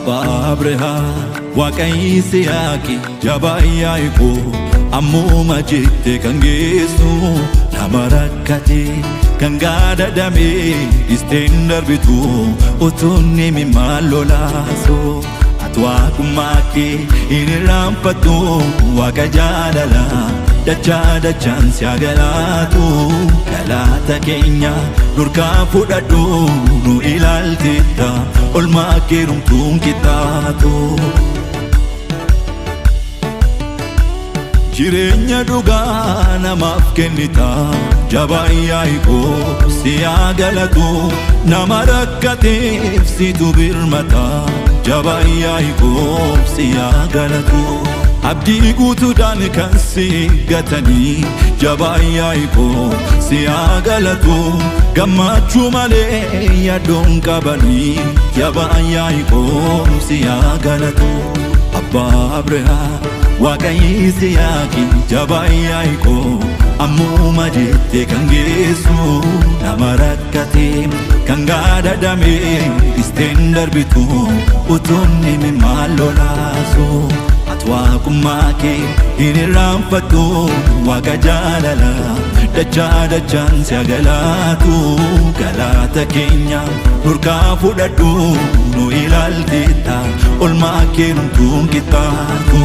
Abbaa Abrahaam, Waaqa Yisihaaqi, jabaa Yaaqoob, ammuma jette kan geessu, nama rakkate kan gaadadame isteen darbitu utuun maal lolaasu. Ati waaqummaa kee hin irraanfattu, Waaqa jaalala, dachaa dachaan si haa galaatu. Galaata keenya nurkaa fudhadhu, nu ilaaltetta, olmaa kee rumtuun qixxaatu. Jireenya dhugaa namaaf kennita, jabaa Yaaqoob si haa galatu. Nama rakkateef situ birmata, jabaa Yaaqoob si haa galatu. Abdii guutuudhaan kan si gatanii, jabaa Yaaqoob si haa galatu. Gammachuu malee yaaddoon qabanii, jabaa Yaaqoob si haa galatu. Abbaa Abrahaam, Waaqa Yisihaaqi, jabaa Yaaqoob, ammuma jette kan geessu, nama rakkate kan gaadadame isteen darbitu utuun maal lolaasu. Ati waaqummaa kee hin irraanfattu, Waaqa jaalala, dachaa dachaan si haa galaatu. Galaata keenya nurkaa fudhadhu, nu ilaaltetta, olmaa kee numtuun qixxaatu.